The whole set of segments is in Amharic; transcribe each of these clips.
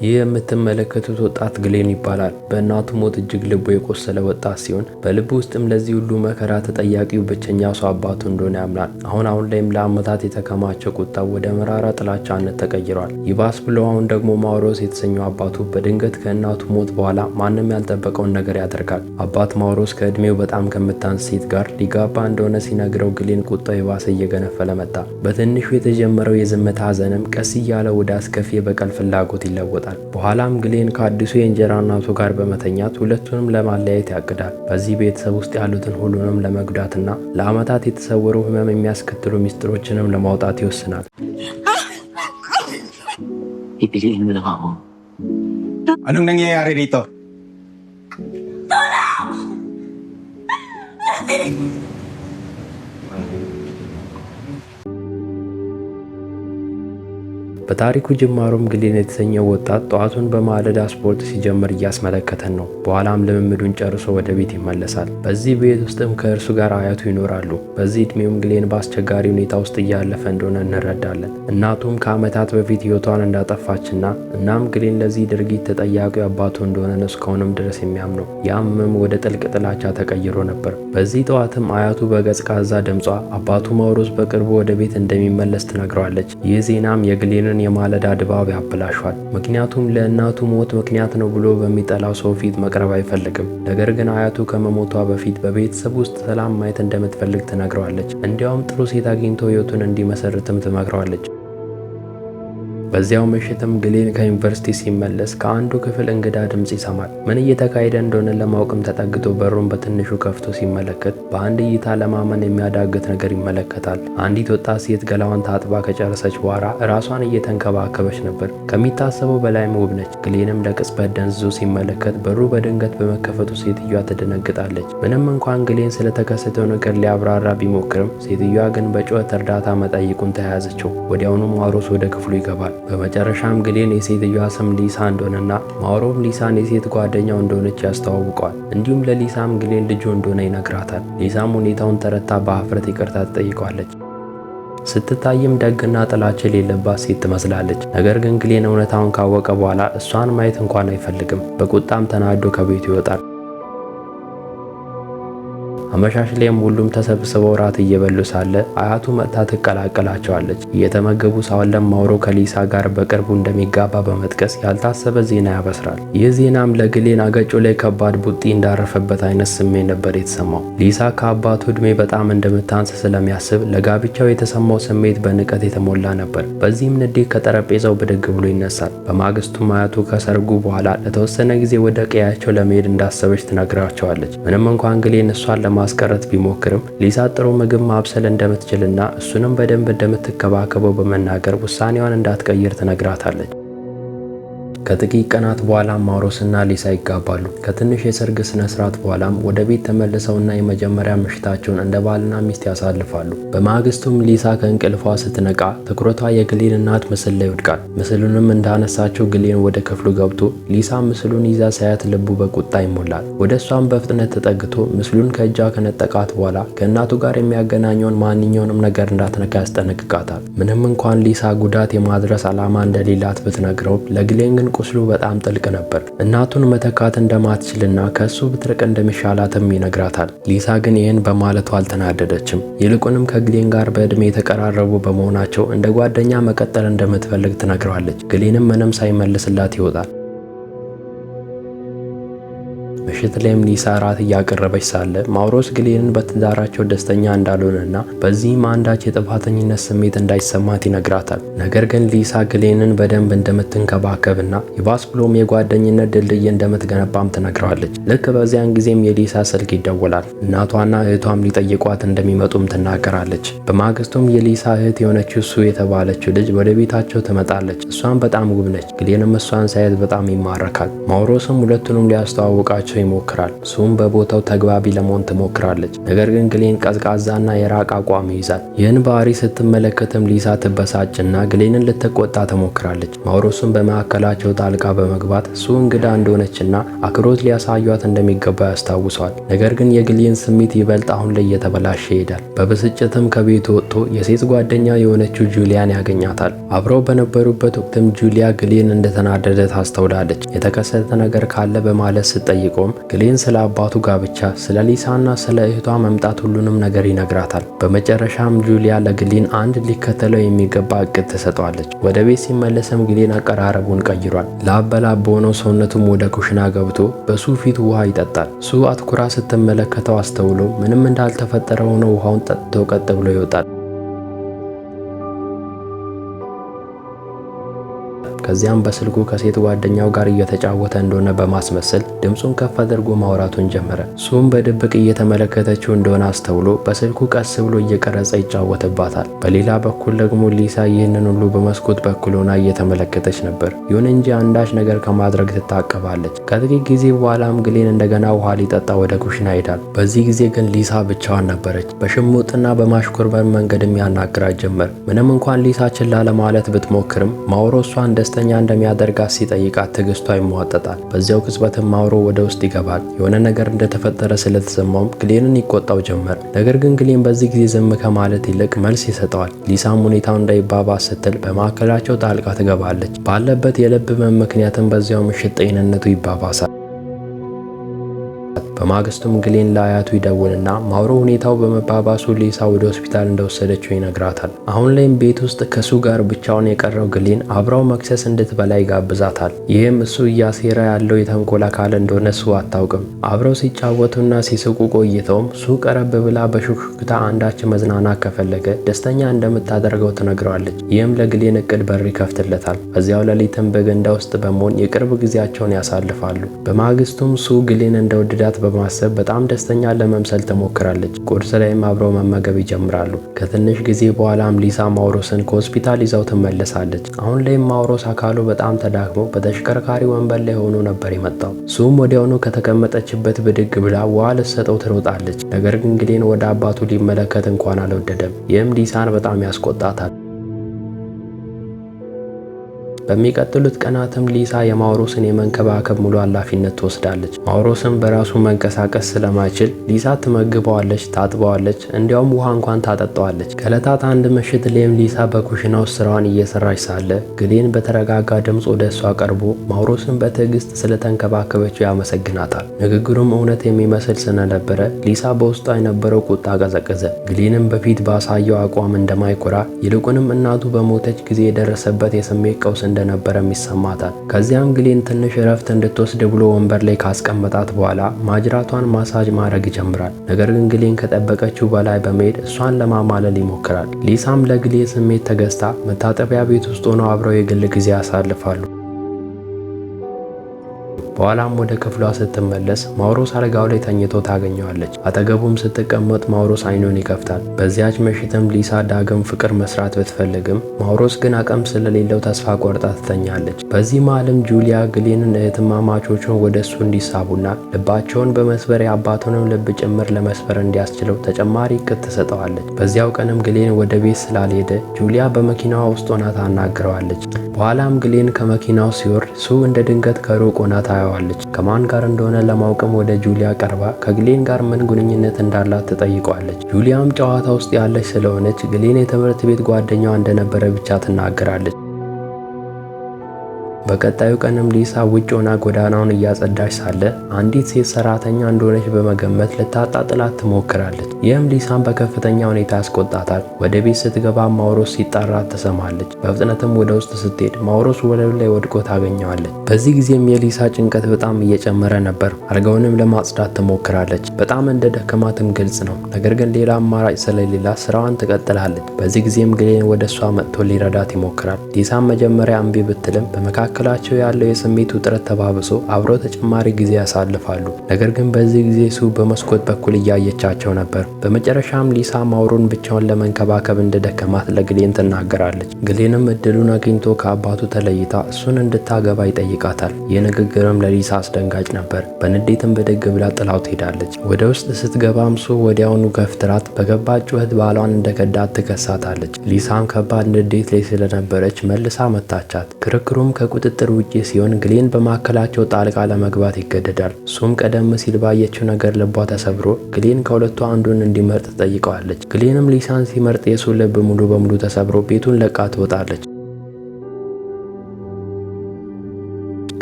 ይህ የምትመለከቱት ወጣት ግሌን ይባላል። በእናቱ ሞት እጅግ ልቡ የቆሰለ ወጣት ሲሆን በልቡ ውስጥም ለዚህ ሁሉ መከራ ተጠያቂው ብቸኛ ሰው አባቱ እንደሆነ ያምናል። አሁን አሁን ላይም ለዓመታት የተከማቸው ቁጣ ወደ መራራ ጥላቻነት ተቀይሯል። ይባስ ብሎ አሁን ደግሞ ማውሮስ የተሰኘው አባቱ በድንገት ከእናቱ ሞት በኋላ ማንም ያልጠበቀውን ነገር ያደርጋል። አባት ማውሮስ ከእድሜው በጣም ከምታንስ ሴት ጋር ሊጋባ እንደሆነ ሲነግረው ግሌን ቁጣው የባሰ እየገነፈለ መጣ። በትንሹ የተጀመረው የዝምታ ሐዘንም ቀስ እያለ ወደ አስከፊ የበቀል ፍላጎት ይለወጣል። በኋላም ግሌን ከአዲሱ የእንጀራ እናቱ ጋር በመተኛት ሁለቱንም ለማለያየት ያቅዳል። በዚህ ቤተሰብ ውስጥ ያሉትን ሁሉንም ለመጉዳትና ለዓመታት የተሰወሩ ህመም የሚያስከትሉ ሚስጥሮችንም ለማውጣት ይወስናል። Pipiliin mo lang ako. Anong nangyayari rito? በታሪኩ ጅማሮም ግሌን የተሰኘው ወጣት ጠዋቱን በማለዳ ስፖርት ሲጀምር እያስመለከተን ነው። በኋላም ልምምዱን ጨርሶ ወደ ቤት ይመለሳል። በዚህ ቤት ውስጥም ከእርሱ ጋር አያቱ ይኖራሉ። በዚህ ዕድሜውም ግሌን በአስቸጋሪ ሁኔታ ውስጥ እያለፈ እንደሆነ እንረዳለን። እናቱም ከዓመታት በፊት ሕይወቷን እንዳጠፋችና እናም ግሌን ለዚህ ድርጊት ተጠያቂው አባቱ እንደሆነ ነው እስካሁንም ድረስ የሚያምነው። ያምም ወደ ጥልቅ ጥላቻ ተቀይሮ ነበር። በዚህ ጠዋትም አያቱ በቀዝቃዛ ድምጿ አባቱ ማውሮስ በቅርቡ ወደ ቤት እንደሚመለስ ትነግረዋለች። ይህ ዜናም የግሌንን የማለዳ ድባብ ያበላሿል። ምክንያቱም ለእናቱ ሞት ምክንያት ነው ብሎ በሚጠላው ሰው ፊት መቅረብ አይፈልግም። ነገር ግን አያቱ ከመሞቷ በፊት በቤተሰብ ውስጥ ሰላም ማየት እንደምትፈልግ ትነግረዋለች። እንዲያውም ጥሩ ሴት አግኝቶ ሕይወቱን እንዲመሰርትም ትመክረዋለች። በዚያው ምሽትም ግሌን ከዩኒቨርሲቲ ሲመለስ ከአንዱ ክፍል እንግዳ ድምፅ ይሰማል። ምን እየተካሄደ እንደሆነ ለማወቅም ተጠግቶ በሩን በትንሹ ከፍቶ ሲመለከት በአንድ እይታ ለማመን የሚያዳግት ነገር ይመለከታል። አንዲት ወጣት ሴት ገላዋን ታጥባ ከጨረሰች በኋላ ራሷን እየተንከባከበች ነበር። ከሚታሰበው በላይም ውብ ነች። ግሌንም ለቅጽበት ደንዝዞ ሲመለከት በሩ በድንገት በመከፈቱ ሴትዮዋ ትደነግጣለች። ምንም እንኳን ግሌን ስለተከሰተው ነገር ሊያብራራ ቢሞክርም ሴትዮዋ ግን በጩኸት እርዳታ መጠየቁን ተያያዘችው። ወዲያውኑ ማውሮስ ወደ ክፍሉ ይገባል። በመጨረሻም ግሌን የሴትዮዋ ስም ሊሳ እንደሆነና ማውሮም ሊሳን የሴት ጓደኛው እንደሆነች ያስተዋውቀዋል። እንዲሁም ለሊሳም ግሌን ልጁ እንደሆነ ይነግራታል። ሊሳም ሁኔታውን ተረድታ በሀፍረት ይቅርታ ትጠይቀዋለች። ስትታይም ደግና ጥላቻ የሌለባት ሴት ትመስላለች። ነገር ግን ግሌን እውነታውን ካወቀ በኋላ እሷን ማየት እንኳን አይፈልግም። በቁጣም ተናዶ ከቤቱ ይወጣል። አመሻሽ ላይም ሁሉም ተሰብስበው ራት እየበሉ ሳለ አያቱ መጥታ ትቀላቀላቸዋለች። እየተመገቡ ሳለም ማውሮ ከሊሳ ጋር በቅርቡ እንደሚጋባ በመጥቀስ ያልታሰበ ዜና ያበስራል። ይህ ዜናም ለግሌን አገጩ ላይ ከባድ ቡጢ እንዳረፈበት አይነት ስሜት ነበር የተሰማው። ሊሳ ከአባቱ ዕድሜ በጣም እንደምታንስ ስለሚያስብ ለጋብቻው የተሰማው ስሜት በንቀት የተሞላ ነበር። በዚህም ንዴት ከጠረጴዛው ብድግ ብሎ ይነሳል። በማግስቱም አያቱ ከሰርጉ በኋላ ለተወሰነ ጊዜ ወደ ቀያቸው ለመሄድ እንዳሰበች ትነግራቸዋለች። ምንም እንኳን ግሌን እሷን ለማስቀረት ቢሞክርም ሊሳ ጥሩ ምግብ ማብሰል እንደምትችልና እሱንም በደንብ እንደምትከባከበው በመናገር ውሳኔዋን እንዳትቀይር ትነግራታለች። ከጥቂት ቀናት በኋላም ማውሮስና ሊሳ ይጋባሉ። ከትንሽ የሰርግ ስነ ስርዓት በኋላም ወደ ቤት ተመልሰውና የመጀመሪያ ምሽታቸውን እንደ ባልና ሚስት ያሳልፋሉ። በማግስቱም ሊሳ ከእንቅልፏ ስትነቃ ትኩረቷ የግሌን እናት ምስል ላይ ይወድቃል። ምስሉንም እንዳነሳቸው ግሌን ወደ ክፍሉ ገብቶ ሊሳ ምስሉን ይዛ ሳያት ልቡ በቁጣ ይሞላል። ወደ እሷም በፍጥነት ተጠግቶ ምስሉን ከእጇ ከነጠቃት በኋላ ከእናቱ ጋር የሚያገናኘውን ማንኛውንም ነገር እንዳትነካ ያስጠነቅቃታል። ምንም እንኳን ሊሳ ጉዳት የማድረስ ዓላማ እንደሌላት ብትነግረውም ለግሌን ግን ቁስሉ በጣም ጥልቅ ነበር። እናቱን መተካት እንደማትችልና ከእሱ ብትርቅ እንደሚሻላትም ይነግራታል። ሊሳ ግን ይህን በማለቱ አልተናደደችም። ይልቁንም ከግሌን ጋር በዕድሜ የተቀራረቡ በመሆናቸው እንደ ጓደኛ መቀጠል እንደምትፈልግ ትነግረዋለች። ግሌንም ምንም ሳይመልስላት ይወጣል። ምሽት ላይም ሊሳ እራት እያቀረበች ሳለ ማውሮስ ግሌንን በትዳራቸው ደስተኛ እንዳልሆነና በዚህም አንዳች የጥፋተኝነት ስሜት እንዳይሰማት ይነግራታል። ነገር ግን ሊሳ ግሌንን በደንብ እንደምትንከባከብና ይባስ ብሎም የጓደኝነት ድልድይ እንደምትገነባም ትነግረዋለች። ልክ በዚያን ጊዜም የሊሳ ስልክ ይደወላል። እናቷና እህቷም ሊጠይቋት እንደሚመጡም ትናገራለች። በማግስቱም የሊሳ እህት የሆነችው ሱ የተባለችው ልጅ ወደ ቤታቸው ትመጣለች። እሷም በጣም ውብ ነች። ግሌንም እሷን ሳያት በጣም ይማረካል። ማውሮስም ሁለቱንም ሊያስተዋውቃቸው ሊያወራቸው ይሞክራል። ሱም በቦታው ተግባቢ ለመሆን ትሞክራለች። ነገር ግን ግሌን ቀዝቃዛና የራቀ አቋም ይይዛል። ይህን ባህሪ ስትመለከትም ሊሳ ትበሳጭና ግሌንን ልትቆጣ ትሞክራለች። ማውሮስም በመካከላቸው ጣልቃ በመግባት ሱ እንግዳ እንደሆነችና አክብሮት ሊያሳዩት እንደሚገባ ያስታውሰዋል። ነገር ግን የግሌን ስሜት ይበልጥ አሁን ላይ እየተበላሸ ይሄዳል። በብስጭትም ከቤቱ ወጥቶ የሴት ጓደኛ የሆነችው ጁሊያን ያገኛታል። አብረው በነበሩበት ወቅትም ጁሊያ ግሌን እንደተናደደ ታስተውላለች። የተከሰተ ነገር ካለ በማለት ስትጠይቀውም ግሌን ስለ አባቱ ጋብቻ፣ ስለ ሊሳና ስለ እህቷ መምጣት ሁሉንም ነገር ይነግራታል። በመጨረሻም ጁሊያ ለግሌን አንድ ሊከተለው የሚገባ እቅድ ትሰጠዋለች። ወደ ቤት ሲመለስም ግሌን አቀራረቡን ቀይሯል። ላብ በላብ በሆነው ሰውነቱም ወደ ኩሽና ገብቶ በሱ ፊት ውሃ ይጠጣል። ሱ አትኩራ ስትመለከተው አስተውሎ ምንም እንዳልተፈጠረ ሆኖ ውሃውን ጠጥቶ ቀጥ ብሎ ይወጣል። ከዚያም በስልኩ ከሴት ጓደኛው ጋር እየተጫወተ እንደሆነ በማስመሰል ድምፁን ከፍ አድርጎ ማውራቱን ጀመረ። ሱም በድብቅ እየተመለከተችው እንደሆነ አስተውሎ በስልኩ ቀስ ብሎ እየቀረጸ ይጫወትባታል። በሌላ በኩል ደግሞ ሊሳ ይህንን ሁሉ በመስኮት በኩል ሆና እየተመለከተች ነበር። ይሁን እንጂ አንዳች ነገር ከማድረግ ትታቀባለች። ከጥቂት ጊዜ በኋላም ግሌን እንደገና ውሃ ሊጠጣ ወደ ኩሽና ይሄዳል። በዚህ ጊዜ ግን ሊሳ ብቻዋን ነበረች። በሽሙጥና በማሽኮርመም መንገድም ያናግራት ጀመር። ምንም እንኳን ሊሳ ችላ ለማለት ብትሞክርም ማውሮ እሷን ደስተኛ እንደሚያደርጋት ሲጠይቃት ትዕግስቷ ይሟጠጣል። በዚያው ቅጽበትም ማውሮ ወደ ውስጥ ይገባል። የሆነ ነገር እንደተፈጠረ ስለተሰማውም ግሌንን ይቆጣው ጀመር። ነገር ግን ግሌን በዚህ ጊዜ ዝም ከማለት ይልቅ መልስ ይሰጠዋል። ሊሳም ሁኔታው እንዳይባባስ ስትል በመካከላቸው ጣልቃ ትገባለች። ባለበት የልብ ህመም ምክንያትም በዚያው ምሽት ጤንነቱ ይባባሳል። በማግስቱም ግሌን ለአያቱ ይደውልና ማውሮ ሁኔታው በመባባሱ ሊሳ ወደ ሆስፒታል እንደወሰደችው ይነግራታል። አሁን ላይም ቤት ውስጥ ከሱ ጋር ብቻውን የቀረው ግሌን አብራው መክሰስ እንድትበላ ይጋብዛታል። ይህም እሱ እያሴረ ያለው የተንኮል አካል እንደሆነ ሱ አታውቅም። አብረው ሲጫወቱና ሲስቁ ቆይተውም ሱ ቀረብ ብላ በሹክሹክታ አንዳች መዝናናት ከፈለገ ደስተኛ እንደምታደርገው ትነግረዋለች። ይህም ለግሌን እቅድ በር ይከፍትለታል። በዚያው ሌሊትም በገንዳ ውስጥ በመሆን የቅርብ ጊዜያቸውን ያሳልፋሉ። በማግስቱም ሱ ግሌን እንደወደዳት በማሰብ በጣም ደስተኛ ለመምሰል ትሞክራለች። ቁርስ ላይም አብረው መመገብ ይጀምራሉ። ከትንሽ ጊዜ በኋላም ሊሳ ማውሮስን ከሆስፒታል ይዛው ትመለሳለች። አሁን ላይም ማውሮስ አካሉ በጣም ተዳክሞ በተሽከርካሪ ወንበር ላይ ሆኖ ነበር የመጣው። ሱም ወዲያውኑ ከተቀመጠችበት ብድግ ብላ ውሃ ልትሰጠው ትሮጣለች። ነገር ግን ግሌን ወደ አባቱ ሊመለከት እንኳን አልወደደም። ይህም ሊሳን በጣም ያስቆጣታል። በሚቀጥሉት ቀናትም ሊሳ የማውሮስን የመንከባከብ ሙሉ ኃላፊነት ትወስዳለች። ማውሮስም በራሱ መንቀሳቀስ ስለማይችል ሊሳ ትመግበዋለች፣ ታጥበዋለች፣ እንዲያውም ውሃ እንኳን ታጠጣዋለች። ከዕለታት አንድ ምሽት ላይም ሊሳ በኩሽና ውስጥ ስራዋን እየሰራች ሳለ ግሌን በተረጋጋ ድምፅ ወደ እሷ ቀርቦ ማውሮስን በትዕግስት ስለተንከባከበችው ያመሰግናታል። ንግግሩም እውነት የሚመስል ስለነበረ ሊሳ በውስጧ የነበረው ቁጣ ቀዘቀዘ። ግሌንም በፊት ባሳየው አቋም እንደማይኮራ ይልቁንም እናቱ በሞተች ጊዜ የደረሰበት የስሜት ቀውስ እንደነበረም ይሰማታል። ከዚያም ግሌን ትንሽ እረፍት እንድትወስድ ብሎ ወንበር ላይ ካስቀመጣት በኋላ ማጅራቷን ማሳጅ ማድረግ ይጀምራል። ነገር ግን ግሌን ከጠበቀችው በላይ በመሄድ እሷን ለማማለል ይሞክራል። ሊሳም ለግሌን ስሜት ተገዝታ መታጠቢያ ቤት ውስጥ ሆነው አብረው የግል ጊዜ ያሳልፋሉ። በኋላም ወደ ክፍሏ ስትመለስ ማውሮስ አልጋው ላይ ተኝቶ ታገኘዋለች። አጠገቡም ስትቀመጥ ማውሮስ አይኑን ይከፍታል። በዚያች ምሽትም ሊሳ ዳግም ፍቅር መስራት ብትፈልግም ማውሮስ ግን አቅም ስለሌለው ተስፋ ቆርጣ ትተኛለች። በዚህ መሃልም ጁሊያ ግሌንን እህትማማቾቹን ወደ እሱ እንዲሳቡና ልባቸውን በመስበር የአባቱንም ልብ ጭምር ለመስበር እንዲያስችለው ተጨማሪ እቅድ ትሰጠዋለች። በዚያው ቀንም ግሌን ወደ ቤት ስላልሄደ ጁሊያ በመኪናዋ ውስጥ ሆና ታናግረዋለች። በኋላም ግሌን ከመኪናው ሲወርድ ሱ እንደ ድንገት ከሩቅ ሆና ታየዋለች። ከማን ጋር እንደሆነ ለማወቅም ወደ ጁሊያ ቀርባ ከግሌን ጋር ምን ግንኙነት እንዳላት ትጠይቀዋለች። ጁሊያም ጨዋታ ውስጥ ያለች ስለሆነች ግሌን የትምህርት ቤት ጓደኛዋ እንደነበረ ብቻ ትናገራለች። በቀጣዩ ቀንም ሊሳ ውጭ ሆና ጎዳናውን እያጸዳች ሳለ አንዲት ሴት ሰራተኛ እንደሆነች በመገመት ልታጣጥላት ትሞክራለች። ይህም ሊሳን በከፍተኛ ሁኔታ ያስቆጣታል። ወደ ቤት ስትገባ ማውሮስ ሲጣራ ትሰማለች። በፍጥነትም ወደ ውስጥ ስትሄድ ማውሮስ ወለሉ ላይ ወድቆ ታገኘዋለች። በዚህ ጊዜም የሊሳ ጭንቀት በጣም እየጨመረ ነበር። አልጋውንም ለማጽዳት ትሞክራለች። በጣም እንደ ደከማትም ግልጽ ነው። ነገር ግን ሌላ አማራጭ ስለሌላ ስራዋን ትቀጥላለች። በዚህ ጊዜም ግሌን ወደ እሷ መጥቶ ሊረዳት ይሞክራል። ሊሳም መጀመሪያ እምቢ ብትልም በመካከላቸው ያለው የስሜት ውጥረት ተባብሶ አብረው ተጨማሪ ጊዜ ያሳልፋሉ። ነገር ግን በዚህ ጊዜ ሱ በመስኮት በኩል እያየቻቸው ነበር። በመጨረሻም ሊሳ ማውሮን ብቻውን ለመንከባከብ እንደደከማት ለግሌን ትናገራለች። ግሌንም እድሉን አግኝቶ ከአባቱ ተለይታ እሱን እንድታገባ ይጠይቃታል። ይህ ንግግርም ለሊሳ አስደንጋጭ ነበር። በንዴትም ብድግ ብላ ጥላው ትሄዳለች። ወደ ውስጥ ስትገባም ሱ ወዲያውኑ ገፍትራት በከባድ ጩኸት ባሏን እንደከዳት ትከሳታለች። ሊሳም ከባድ ንዴት ላይ ስለነበረች መልሳ መታቻት። ክርክሩም ከቁጥጥር ውጪ ሲሆን ግሌን በመካከላቸው ጣልቃ ለመግባት ይገደዳል። እሱም ቀደም ሲል ባየችው ነገር ልቧ ተሰብሮ ግሌን ከሁለቱ አንዱን እንዲመርጥ ትጠይቀዋለች። ግሌንም ሊሳን ሲመርጥ የሱ ልብ ሙሉ በሙሉ ተሰብሮ ቤቱን ለቃ ትወጣለች።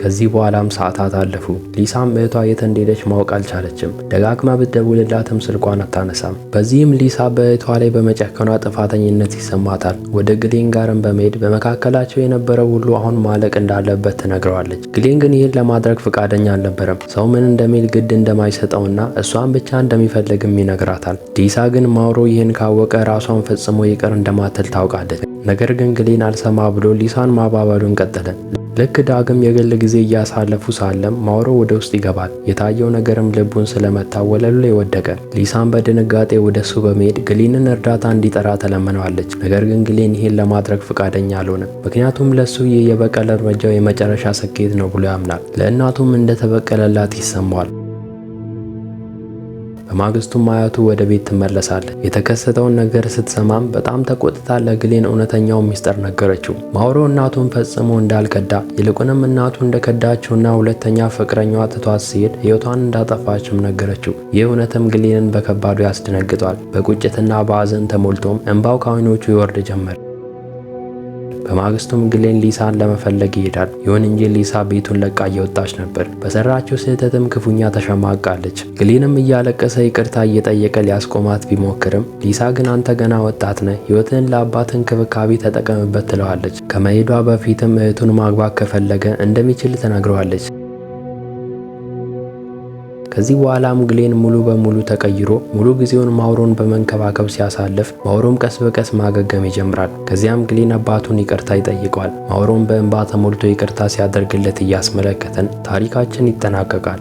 ከዚህ በኋላም ሰዓታት አለፉ። ሊሳም እህቷ የት እንደሄደች ማወቅ አልቻለችም። ደጋግማ ብትደውልላትም ስልኳን አታነሳም። በዚህም ሊሳ በእህቷ ላይ በመጨከኗ ጥፋተኝነት ይሰማታል። ወደ ግሌን ጋርም በመሄድ በመካከላቸው የነበረው ሁሉ አሁን ማለቅ እንዳለበት ትነግረዋለች። ግሌን ግን ይህን ለማድረግ ፈቃደኛ አልነበረም። ሰው ምን እንደሚል ግድ እንደማይሰጠውና እሷን ብቻ እንደሚፈልግም ይነግራታል። ሊሳ ግን ማውሮ ይህን ካወቀ ራሷን ፈጽሞ ይቅር እንደማትል ታውቃለች። ነገር ግን ግሌን አልሰማ ብሎ ሊሳን ማባበሉን ቀጠለ። ልክ ዳግም የግል ጊዜ እያሳለፉ ሳለም ማውሮ ወደ ውስጥ ይገባል። የታየው ነገርም ልቡን ስለመታ ወለሉ ላይ ወደቀ። ሊሳም በድንጋጤ ወደ እሱ በመሄድ ግሌንን እርዳታ እንዲጠራ ተለምነዋለች። ነገር ግን ግሌን ይህን ለማድረግ ፈቃደኛ አልሆነም። ምክንያቱም ለሱ ይህ የበቀል እርምጃው የመጨረሻ ስኬት ነው ብሎ ያምናል። ለእናቱም እንደተበቀለላት ይሰማዋል። በማግስቱም አያቱ ወደ ቤት ትመለሳለች። የተከሰተውን ነገር ስትሰማም በጣም ተቆጥታ ለግሌን እውነተኛውን ሚስጥር ነገረችው። ማውሮ እናቱን ፈጽሞ እንዳልከዳ ይልቁንም እናቱ እንደከዳችውና ሁለተኛ ፍቅረኛዋ ትቷት ሲሄድ ሕይወቷን እንዳጠፋችም ነገረችው። ይህ እውነትም ግሌንን በከባዱ ያስደነግጧል። በቁጭትና በሐዘን ተሞልቶም እንባው ከዓይኖቹ ይወርድ ጀመር። በማግስቱም ግሌን ሊሳን ለመፈለግ ይሄዳል። ይሁን እንጂ ሊሳ ቤቱን ለቃ እየወጣች ነበር። በሰራችው ስህተትም ክፉኛ ተሸማቃለች። ግሌንም እያለቀሰ ይቅርታ እየጠየቀ ሊያስቆማት ቢሞክርም ሊሳ ግን አንተ ገና ወጣት ነህ፣ ሕይወትህን ለአባት እንክብካቤ ተጠቀምበት ትለዋለች። ከመሄዷ በፊትም እህቱን ማግባት ከፈለገ እንደሚችል ተናግረዋለች። ከዚህ በኋላም ግሌን ሙሉ በሙሉ ተቀይሮ ሙሉ ጊዜውን ማውሮን በመንከባከብ ሲያሳልፍ ማውሮም ቀስ በቀስ ማገገም ይጀምራል። ከዚያም ግሌን አባቱን ይቅርታ ይጠይቀዋል። ማውሮም በእንባ ተሞልቶ ይቅርታ ሲያደርግለት እያስመለከተን ታሪካችን ይጠናቀቃል።